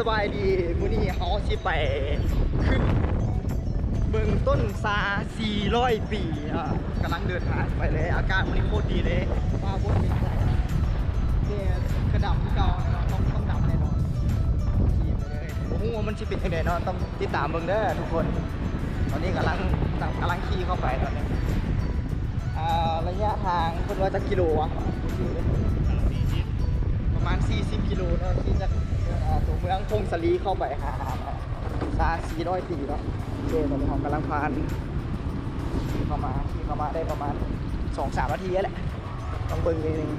ສະບາຍດີ ມື້ນີ້ເຮົາຊິໄປຂຶ້ນເບິ່ງຕົ້ນຊາສີ່ຮ້ອຍປີເນາະ ກຳລັງເດີນທາງໄປເລີຍ. ອາກາດມື້ນີ້ໂຄດດີເລີຍ ຟ້າບົດເປັນໃຈ ແດດກະດຳຄືເກົ່າເນາະ ຕ້ອງ ຕ້ອງດຳແນ່ນອນ. ຂີ່ໄປເລີຍ ບໍ່ຮູ້ວ່າມັນຊິເປັນຈັ່ງໃດເນາະ ຕ້ອງຕິດຕາມເບິ່ງເດີທຸກຄົນ. ຕອນນີ້ກຳລັງ ກຳລັງຂີ່ເຂົ້າໄປຕອນນີ້. ອ່າ ໄລຍະທາງເພິ່ນວ່າຈັກກິໂລວະ ປະມານສີ່ສິບກິໂລເນາະ ຂີ່ຈາກ ອ່າ ຕົວເມືອງຜົ້ງສາລີເຂົ້າໄປຫາຊາສີ່ຮ້ອຍປີເນາະ. ໂອເຄ ຕອນນີ້ເຮົາກຳລັງຜ່ານ ຂີ່ເຂົ້າມາ ຂີ່ເຂົ້າມາໄດ້ປະມານສອງສາມນາທີແລ້ວແຫຼະ ຕ້ອງເບິ່ງນິດໜຶ່ງ.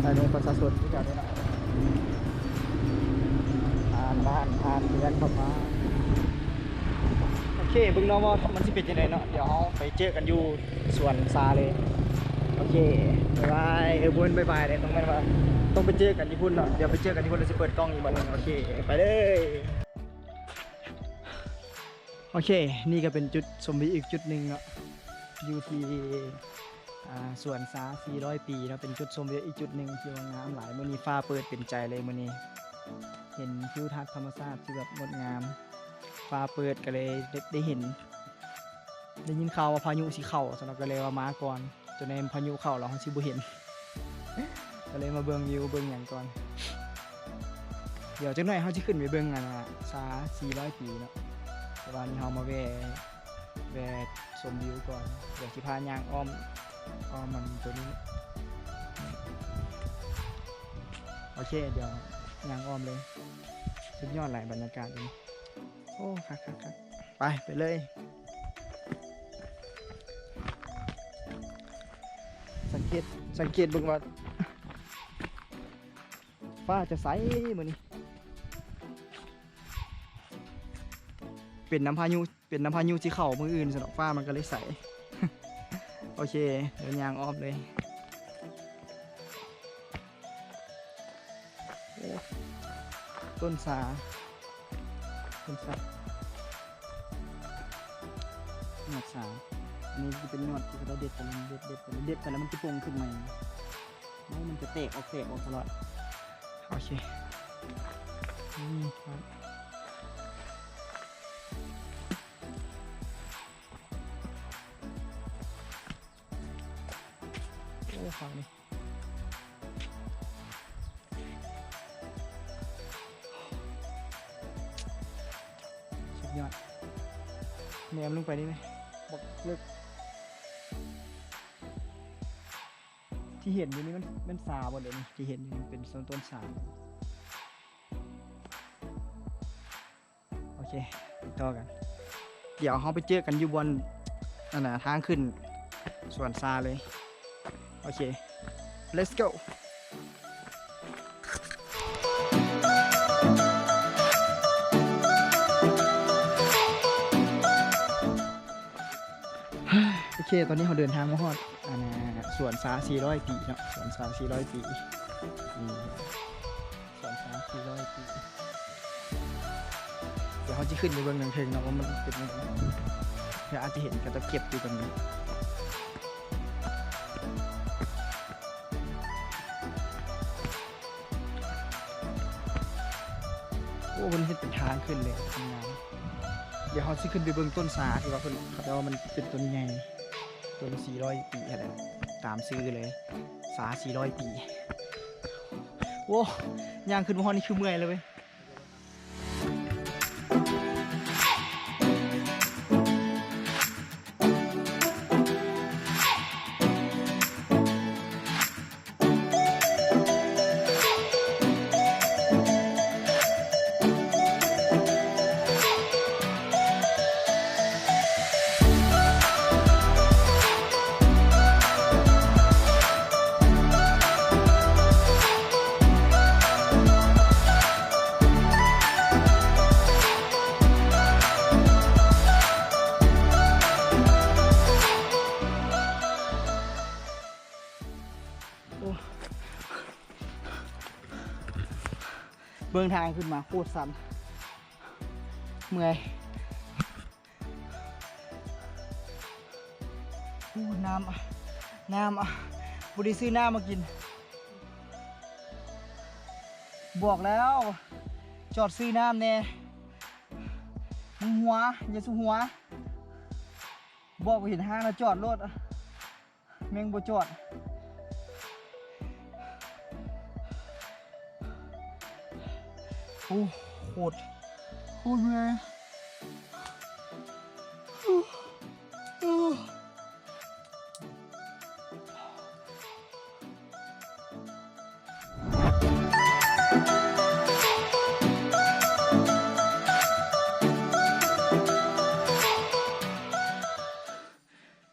ອັນນີ້ປະຊາຊົນຄືກັນເນາະ ຜ່ານບ້ານ ຜ່ານເຮືອນເຂົ້າມາ. ໂອເຄ ເບິ່ງເນາະວ່າມັນຊິເປັນຈັ່ງໃດເນາະ ດຽວເຮົາໄປເຈີກັນຢູ່ສວນຊາເລີຍ. ໂອເຄ ບາຍບາຍ. ເອີ ບໍ່ແມ່ນບາຍບາຍເດ້ ຕ້ອງແມ່ນວ່າຕ້ອງໄປເຈີກັນຢູ່ພຸ້ນເນາະ ດຽວໄປເຈີກັນຢູ່ພຸ້ນ ແລ້ວຊິເປີດກ້ອງອີກບາດໜຶ່ງ. ໂອເຄ ໄປເລີຍ. ໂອເຄ ນີ້ກະເປັນຈຸດຊົມວິວອີກຈຸດໜຶ່ງເນາະ ຢູ່ທີ່ ອ່າ ສວນຊາສີ່ຮ້ອຍປີເນາະ ເປັນຈຸດຊົມວິວອີກຈຸດໜຶ່ງທີ່ວ່າງາມຫຼາຍ. ມື້ນີ້ຟ້າເປີດເປັນໃຈເລີຍ ມື້ນີ້ເຫັນທິວທັດທຳມະຊາດທີ່ແບບງົດງາມ ຟ້າເປີດກະເລີຍໄດ້ ໄດ້ເຫັນ ໄດ້ຍິນຂ່າວວ່າພາຍຸຊິເຂົ້າຊັ້ນເນາະ ກະເລີຍວ່າມາກ່ອນ ຈົນແມ່ນພາຍຸເຂົ້າແລ້ວເຮົາຊິບໍ່ເຫັນ ກະເລີຍມາເບິ່ງວິວເບິ່ງຫຍັງກ່ອນ. ດຽວຈັກໜ້ອຍເຮົາຊິຂຶ້ນໄປເບິ່ງ ອັນນ່າ ຊາສີ່ຮ້ອຍປີເນາະ ແຕ່ວ່ານີ້ເຮົາມາແວ່ ແວ່ຊົມວິວກ່ອນ ດຽວຊິພາຍ່າງອ້ອມ ອ້ອມມັນໂຕນີ້. ໂອເຄ ດຽວຍ່າງອ້ອມເລີຍ. ສຸດຍອດຫຼາຍບັນຍາກາດນີ້ ໂອ້ ຄັກໆໆ. ໄປ ໄປເລີຍ. ສັງເກດ ສັງເກດເບິ່ງວ່າຟ້າຈະໃສມື້ນີ້ ເປັນນຳພາຍຸ ເປັນນຳພາຍຸຊິເຂົ້າມື້ອື່ນຊັ້ນດອກ ຟ້າມັນກະເລີຍໃສ. ໂອເຄ ດຽວຍ່າງອ້ອມເລີຍ. ໂອ້ ຕົ້ນຊາ ຕົ້ນຊາ ຍອດຊາ. ອັນນີ້ຈະເປັນຍອດທີ່ເຂົາເຈົ້າເດັດໄປແລ້ວ ເດັດ ເດັດໄປແລ້ວ ເດັດໄປແລ້ວມັນຈະປົ່ງຂຶ້ນໃໝ່ ໂອ້ ມັນຈະແຕກອອກ ແຕກອອກຕະຫຼອດ. ໂອເຄ ນີ້ ໂອ້ ຝັ່ງນີ້ ສຸດຍອດ. ແນມລົງໄປນີ້ແມ່ນບັກເລິກ ທີ່ເຫັນຢູ່ນີ້ມັນ ແມ່ນຊາບໍ່ເດນີ້ ທີ່ເຫັນຢູ່ນີ້ເປັນຕົ້ນ ຕົ້ນຊາ. ໂອເຄ ຕໍ່ກັນ ດຽວເຮົາໄປເຈີກັນຢູ່ບ່ອນ ອັນນ່າ ທາງຂຶ້ນສວນຊາເລີຍ. ໂອເຄ let's go. ໂອເຄ ຕອນນີ້ເຮົາເດີນທາງມາຮອດ ອັນນ່າ ສວນຊາສີ່ຮ້ອຍປີເນາະ ສວນຊາສີ່ຮ້ອຍປີ ນີ້ ສວນຊາສີ່ຮ້ອຍປີ. ດຽວເຮົາຊິຂຶ້ນໄປເບິ່ງທາງເທິງເນາະ ວ່າມັນເປັນຈັ່ງໃດ ເພື່ອອາດຈະເຫັນເຂົາເຈົ້າເກັບຢູ່ຕອນນີ້. ໂອ້ ເພິ່ນເຮັດເປັນທາງຂຶ້ນເລີຍ ງາມ. ດຽວເຮົາຊິຂຶ້ນໄປເບິ່ງຕົ້ນຊາທີ່ວ່າເພິ່ນ ເຂົາເຈົ້າວ່າມັນເປັນຕົ້ນໃຫຍ່ ຕົ້ນສີ່ຮ້ອຍປີຫັ້ນແຫຼະ ຕາມຊື່ເລີຍ ຊາສີ່ຮ້ອຍປີ. ໂອ້ ຍ່າງຂຶ້ນມາຮອດນີ້ຄືເມື່ອຍເລີຍເວີຍ. ໂອ້ ເບິ່ງທາງຂຶ້ນມາໂຄດຊັນ ເມື່ອຍ. ໂອ້ ນ້ຳ ນ້ຳ ບໍ່ໄດ້ຊື້ນ້ຳມາກິນ. ບອກແລ້ວ ຈອດຊື້ນ້ຳແດ່ ມຶງຫົວ ຢ່າສູ່ຫົວ ບອກວ່າເຫັນຮ້ານແລ້ວຈອດໂລດ ແມ່ງບໍ່ຈອດ. ໂອ້ ໂຄດ ໂຄດເມື່ອຍ.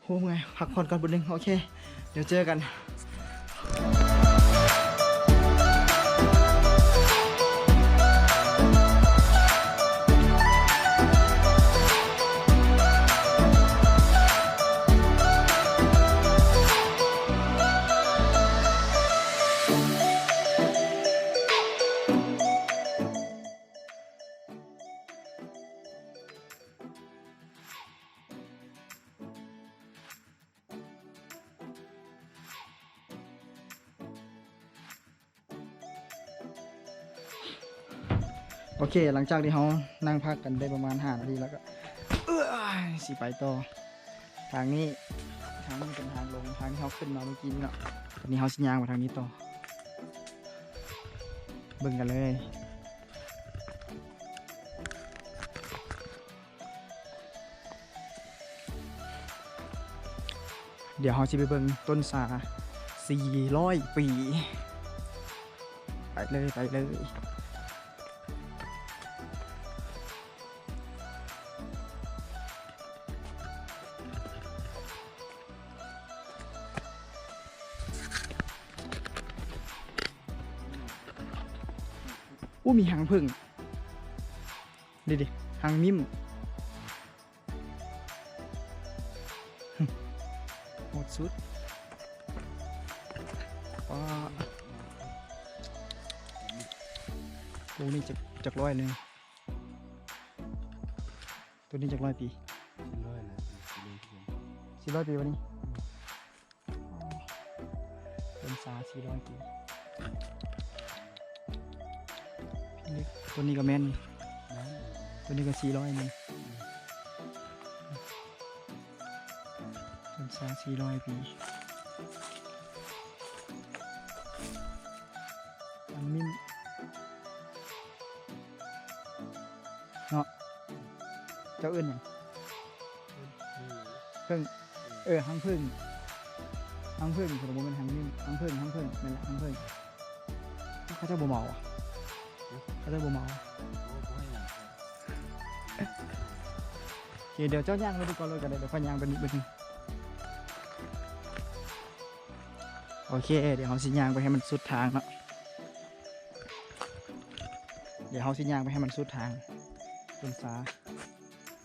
ໂອ້ ເມື່ອຍ ພັກຜ່ອນກ່ອນບຶດໜຶ່ງ. ໂອເຄ ດຽວເຈີກັນ. ໂອເຄ ຫຼັງຈາກທີ່ເຮົານັ່ງພັກກັນໄດ້ປະມານຫ້ານາທີແລ້ວ ກະ ເອີ ຊິໄປຕໍ່ທາງນີ້. ທາງນີ້ເປັນທາງລົງ ທາງທີ່ເຮົາຂຶ້ນມາເມື່ອກີ້ນີ້ເນາະ. ຕອນນີ້ເຮົາຊິຍ່າງໄປທາງນີ້ຕໍ່ ເບິ່ງກັນເລີຍ. ດຽວເຮົາຊິໄປເບິ່ງຕົ້ນຊາສີ່ຮ້ອຍປີ. ໄປເລີຍ ໄປເລີຍ. ໂອ້ ມີຮັງເຜິ້ງ ເດ ຮັງມິ້ມ ໂຫດສຸດ. ວ້າ ໂຕນີ້ຈັກ ຈັກຮ້ອຍໜຶ່ງ ໂຕນີ້ຈັກຮ້ອຍປີ? ສີ່ຮ້ອຍແຫຼະ ສີ່ຮ້ອຍປີ ສີ່ຮ້ອຍປີວະນີ້? ອືມ ຕົ້ນຊາສີ່ຮ້ອຍປີ. ໂຕນີ້ກະແມ່ນ ແມ່ນ ໂຕນີ້ກະສີ່ຮ້ອຍໜຶ່ງ. ອືມ ຕົ້ນຊາສີ່ຮ້ອຍປີ. ອັນນີ້ເນາະ ເຈົ້າເອີ້ນຫຍັງ? ເຜິ້ງ ເອີ ຮັງເຜິ້ງ ຮັງເຜິ້ງ ບໍ່ແມ່ນຮັງມິ້ມ ຮັງເຜິ້ງ ຮັງເຜິ້ງ ແມ່ນແຫຼະ ຮັງເຜິ້ງ. ເຂົາເຈົ້າບໍ່ເມົາຫວາ? ຮະ? ເຂົາເຈົ້າບໍ່ເມົາ? ໂອ້ ບໍ່ໃຫ້ຫຍັງ. ໂອເຄ ດຽວເຈົ້າຍ່າງໄປກ່ອນໂລດກະໄດ້ ດຽວຂ້ອຍຍ່າງໄປນິດໜຶ່ງ. ໂອເຄ ດຽວເຮົາຊິຍ່າງໄປໃຫ້ມັນສຸດທາງເນາະ ດຽວເຮົາຊິຍ່າງໄປໃຫ້ມັນສຸດທາງ. ຕົ້ນຊາ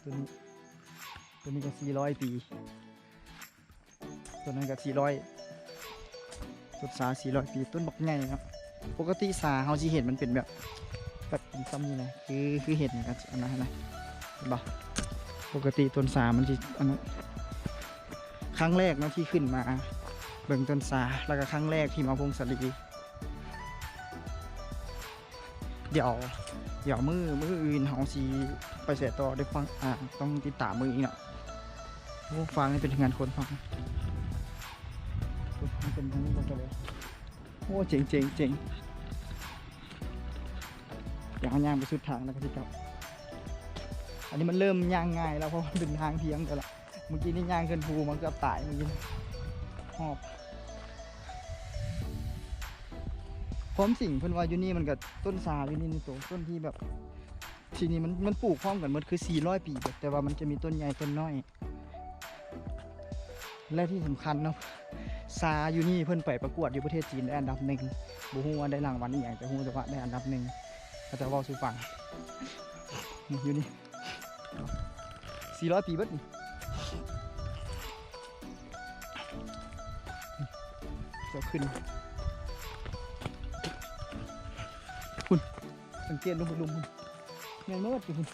ໂຕນີ້ ໂຕນີ້ກະສີ່ຮ້ອຍປີ. ຕົ້ນນັ້ນກະສີ່ຮ້ອຍ ຕົ້ນຊາສີ່ຮ້ອຍປີ ຕົ້ນບັກໃຫຍ່ເນາະ. ປົກກະຕິຊາເຮົາຊິເຫັນມັນເປັນແບບ ແບບເປັນຊ່ຳນີ້ນະ ຄື ຄືເຫັນອັນນັ້ນນະ ເຫັນບໍ່? ປົກກະຕິຕົ້ນຊາມັນຊິອັນນັ້ນ. ຄັ້ງແລກເນາະທີ່ຂຶ້ນມາເບິ່ງຕົ້ນຊາ ແລ້ວກະຄັ້ງແລກທີ່ມາຜົ້ງສາລີ. ດຽວ ດຽວມື້ ມື້ອື່ນເຮົາຊິໄປໃສຕໍ່ ໄດ້ຟັງ ອ່າ ຕ້ອງຕິດຕາມເບິ່ງອີກເນາະ. ໂອ້ ຟາງນີ້ເປັນເຮືອນຄົນ ຟາງ ເປັນທາງນີ້ບໍ່ເຈົ້າເລີຍ. ໂອ້ ເຈັງ ເຈັງ ເຈັງ. ດຽວເຮົາຍ່າງໄປສຸດທາງແລ້ວກະຊິກັບ. ອັນນີ້ມັນເລີ່ມຍ່າງງ່າຍແລ້ວ ເພາະວ່າມັນເປັນທາງພຽງແຕ່ລະ ເມື່ອກີ້ນີ້ຍ່າງຂຶ້ນພູມາເກືອບຕາຍ ເມື່ອກີ້ຫອບ. ຄວາມຈິງເພິ່ນວ່າຢູ່ນີ້ມັນກະ ຕົ້ນຊາຢູ່ນີ້ນີ້ໂຕ ຕົ້ນທີ່ແບບ ທີ່ນີ້ມັນ ມັນປູກພ້ອມກັນໝົດ ຄືສີ່ຮ້ອຍປີ ແຕ່ວ່າມັນຈະມີຕົ້ນໃຫຍ່ຕົ້ນນ້ອຍ. ແລະທີ່ສຳຄັນເນາະ ຊາຢູ່ນີ້ເພິ່ນໄປປະກວດຢູ່ປະເທດຈີນໄດ້ອັນດັບໜຶ່ງ ບໍ່ຮູ້ວ່າໄດ້ລາງວັນອີ່ຫຍັງ ແຕ່ຮູ້ແຕ່ວ່າໄດ້ອັນດັບໜຶ່ງ ເຂົາເຈົ້າເວົ້າສູ່ຟັງ. ຢູ່ນີ້ສີ່ຮ້ອຍປີເບິດນີ້ ເຈົ້າຂຶ້ນ ພຸ້ນ ສັງເກດລົງໄປລຸ່ມພຸ້ນ ແມ່ນໝົດຢູ່ພຸ້ນ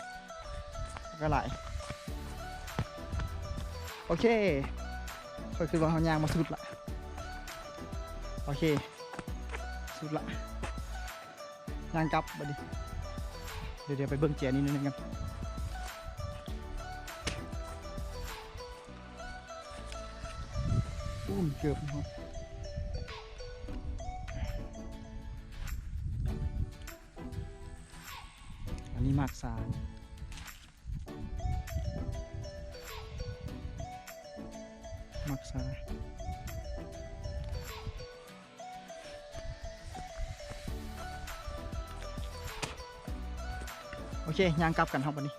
ກະຫຼາຍ. ໂອເຄ ຂ້ອຍຄິດວ່າເຮົາຍ່າງມາສຸດລະ ໂອເຄ ສຸດລະ. ຍ່າງກັບບັດນີ້. ດຽວ ດຽວໄປເບິ່ງແຈນີ້ໜ້ອຍໜຶ່ງກັນ. ໂອ້ ມັນເກືອບເນາະ. ອັນນີ້ໝາກສາ ໝາກສາ. ໂອເຄ ຍ່າງກັບກັນເຮົາບັດນີ້.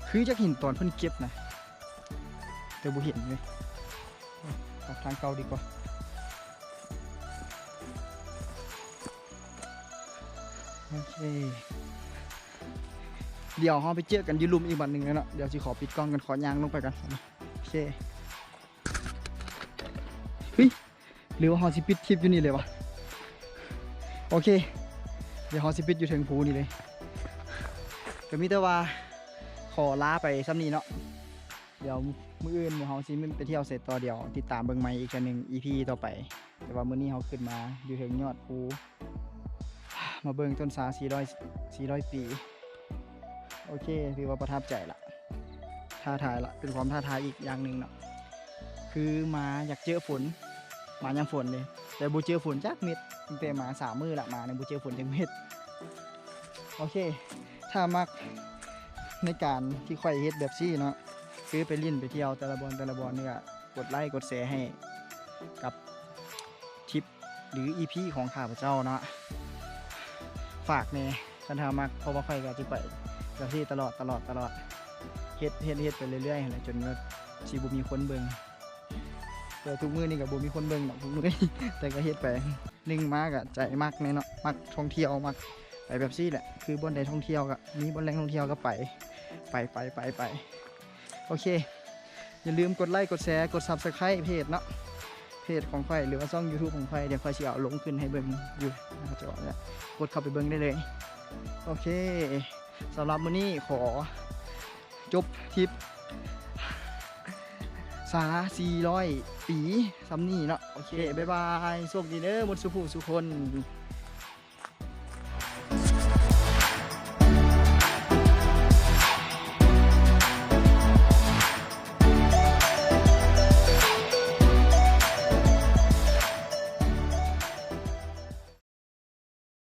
ຄືຈັກເຫັນຕອນເພິ່ນເກັບນະ ແຕ່ບໍ່ເຫັນເລີຍ. ກັບທາງເກົ່າດີກວ່າ. ໂອເຄ ດຽວເຮົາໄປເຈີກັນຢູ່ລຸ່ມອີກບັດໜຶ່ງເນາະ. ດຽວຊິຂໍປິດກ້ອງກັນ ຂໍຍ່າງລົງໄປກ່ອນ. ໂອເຄ ເຮີ້ຍ ຫຼືວ່າເຮົາຊິປິດຄລິບຢູ່ນີ້ເລີຍວະ? ໂອເຄ ດຽວເຮົາຊິປິດຢູ່ເທິງພູນີ້ເລີຍ. ກໍມີແຕ່ວ່າຂໍລາໄປສ່ຳນີ້ເນາະ. ດຽວມື້ອື່ນໝູ່ເຮົາຊິໄປທ່ຽວໃສຕໍ່ ດຽວຕິດຕາມເບິ່ງໃໝ່ອີກເທື່ອໜຶ່ງ ອີພີຕໍ່ໄປ. ແຕ່ວ່າມື້ນີ້ເຮົາຂຶ້ນມາຢູ່ເທິງຍອດພູ ມາເບິ່ງຕົ້ນຊາສີ່ຮ້ອຍ ສີ່ຮ້ອຍປີ. ໂອເຄ ຖືວ່າປະທັບໃຈລະ ທ້າທາຍລະ ເປັນຄວາມທ້າທາຍອີກຢ່າງໜຶ່ງເນາະ. ຄືມາຢາກເຈີຝົນ ມາຍາມຝົນເດ້ ແຕ່ບໍ່ເຈີຝົນຈັກເມັດ ຕັ້ງແຕ່ມາສາມມື້ລະ ມານີ້ບໍ່ເຈີຝົນຈັກເມັດ. ໂອເຄ ຖ້າມັກໃນການທີ່ຂ້ອຍເຮັດແບບຊີ້ເນາະ ຄືໄປຫຼິ້ນໄປທ່ຽວແຕ່ລະບ່ອນ ແຕ່ລະບ່ອນນີ້ ກໍກົດໄລ້ກົດແຊໃຫ້ກັບ ທິບ ຫຼື ອີພີຂອງຂ້າພະເຈົ້າເນາະ ຝາກແດ່ ຄັນຖ້າມັກ. ເພາະວ່າຂ້ອຍກໍຊິໄປແບບນີ້ຕະຫຼອດ ຕະຫຼອດ ຕະຫຼອດ ເຮັດ ເຮັດ ເຮັດໄປເລື້ອຍໆຫັ້ນແຫຼະ ຈົນວ່າຊິບໍ່ມີຄົນເບິ່ງ. ແຕ່ທຸກມື້ນີ້ກໍບໍ່ມີຄົນເບິ່ງດອກ ທຸກມື້ ແຕ່ກໍເຮັດໄປ. ໜຶ່ງມາກໍໃຈມັກແດ່ເນາະ ມັກທ່ອງທ່ຽວ ມັກໄປແບບຊີ້ແຫຼະ. ຄືບ່ອນໃດທ່ອງທ່ຽວກໍມີ ບ່ອນແຫຼ່ງທ່ອງທ່ຽວກໍໄປ ໄປ ໄປ ໄປ ໄປ. ໂອເຄ ຢ່າລືມກົດໄລ້ ກົດແຊ ກົດ Subscribe ເພຈເນາະ ເພຈຂອງຂ້ອຍ ຫຼືວ່າຊ່ອງ YouTube ຂອງຂ້ອຍ ດຽວຂ້ອຍຊິເອົາລົງຂຶ້ນໃຫ້ເບິ່ງຢູ່ໜ້າຈໍນີ້ແຫຼະ ກົດເຂົ້າໄປເບິ່ງໄດ້ເລີຍ. ໂອເຄ ສຳລັບມື້ນີ້ຂໍຈົບທຣິບຊາສີ່ຮ້ອຍປີສ່ຳນີ້ເນາະ. ໂອເຄ ບາຍບາຍ ໂຊກດີເດີໝົດສູ່ຜູ້ສູ່ຄົນ.